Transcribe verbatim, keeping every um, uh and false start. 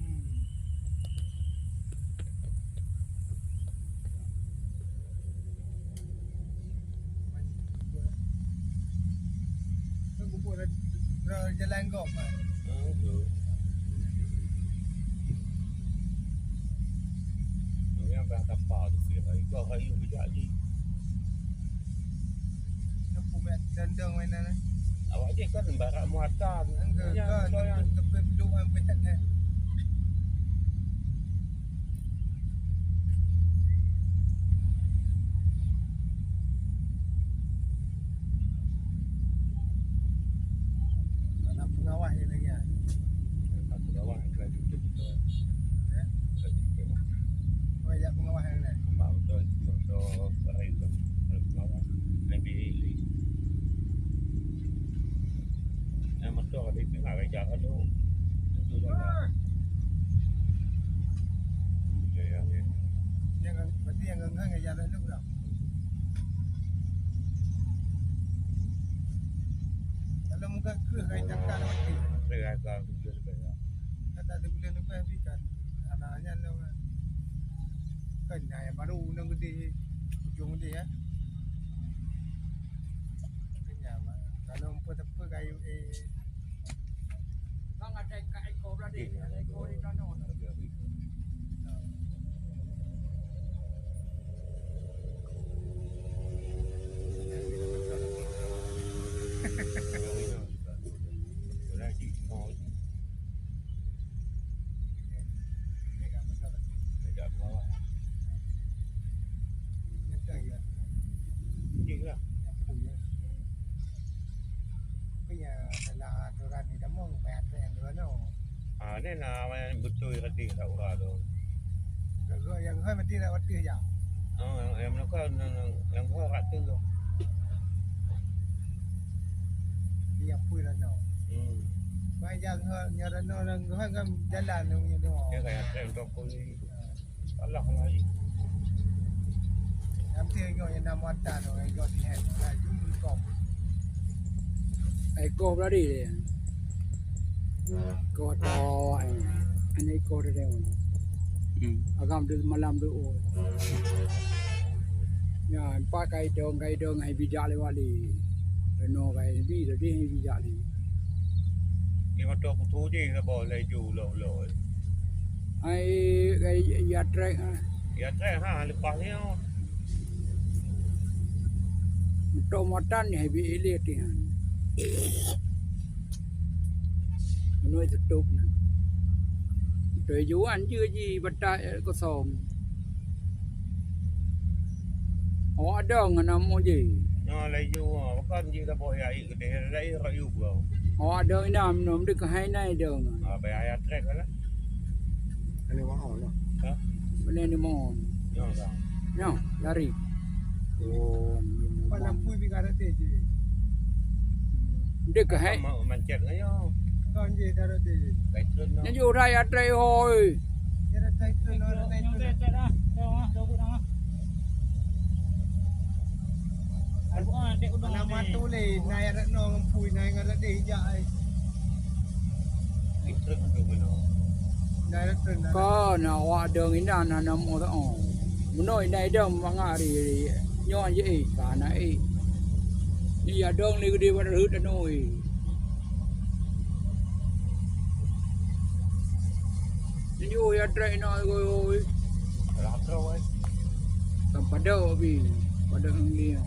Hmm. Kan gubuk dah, dah jalan gop, kan? Ah, betul. Yang dah tapa tu, dia, itu kayu bijak je. Yang pumat dandang mainan, eh? Awak je kan barak muatan. Enggak, ya, kan, betul, ya. Tepi beduk kan, pumat, eh. Anak pengawas ni lagi, ah. Anak pengawas ni lagi. Ya. Oh, ya, pengawas ni. Mak betul, betul, betul, pengawas. Lebih. Eh, motor ada tengah raja kan tu. Itu dah. Ya, ya, ya. Yang, berarti yang genggang ya, ya, lalu dah. Kalau muka ke, kain cakar lewat ke? Saya rasa aku boleh lebih lah. Kan tak ada boleh lebih, tapi kan anak nyan lah. Kan yang baru undang gede, ujung gede, ya. Kan ya, kalau empat tepi kayu, eh, Tapi ya, dalam aturan di Damoh, bayar trek dua no. Ah, ni lah, main betul tadi kat urang tu. Yang gua, yang gua mesti nak waktu ya. Oh, yang, yang mana kau, yang, yang gua kat tu tu. Dia pun lah no. Hmm. Bayar yang gua, yang no, yang gua kan jalan tu punya doa. Dia kayak trek untuk pun ni. Alah, lari. Nanti ingat yang nama mata tu, ingat di hand. Laju ikop. Ikop lari dia. Ikop tu, eh. Ini ikop dia. Hmm. Agam tu malam tu. Oh. Ya, empat kali dong, kali dong, hai bijak lewat ni. Reno kali bi, tadi hai bijak ni. Ni motor kutu je, sabar, laju, ulok-ulok. Ai, ai, ya trek, ah. Ya trek, ha, lepas ni, oh. Untuk muatan ni, habis ilir tu, ha. Menurut tutup ni. Untuk juan je, ji, batak, eh, kosong. Awak ada ngon nama je. Nyoe laju, ha, bukan ji saboh ya, ai gede, laju rayu bro. Awak ada inam, nom dek hai nai dong. Ah, bayar ya trek lah. Ini mau lah. Ha? Benar ni mau. Nyoe lah. Nyoe, lari. Oh, pada pui bi karate je. Dek hai. Mau mancet lah, yo. Kan je, darah je. Baik, terus, no. Nyan je urai ya trek, hoi. Dia dah trek, terus, no, dah trek, terus. Nama tu le, nai adat no ngon pui, nai ngon adat deh jak ai. Ka na awak dong indan na nam orang. Meunoe inai dong mangat ri, ri. Nyoe je eh, ka na eh. Ni ya dong ni gede pada rhut anu eh. Ni oh ya trek na oi. Lah kau ai. Kan pada bi, pada ngi.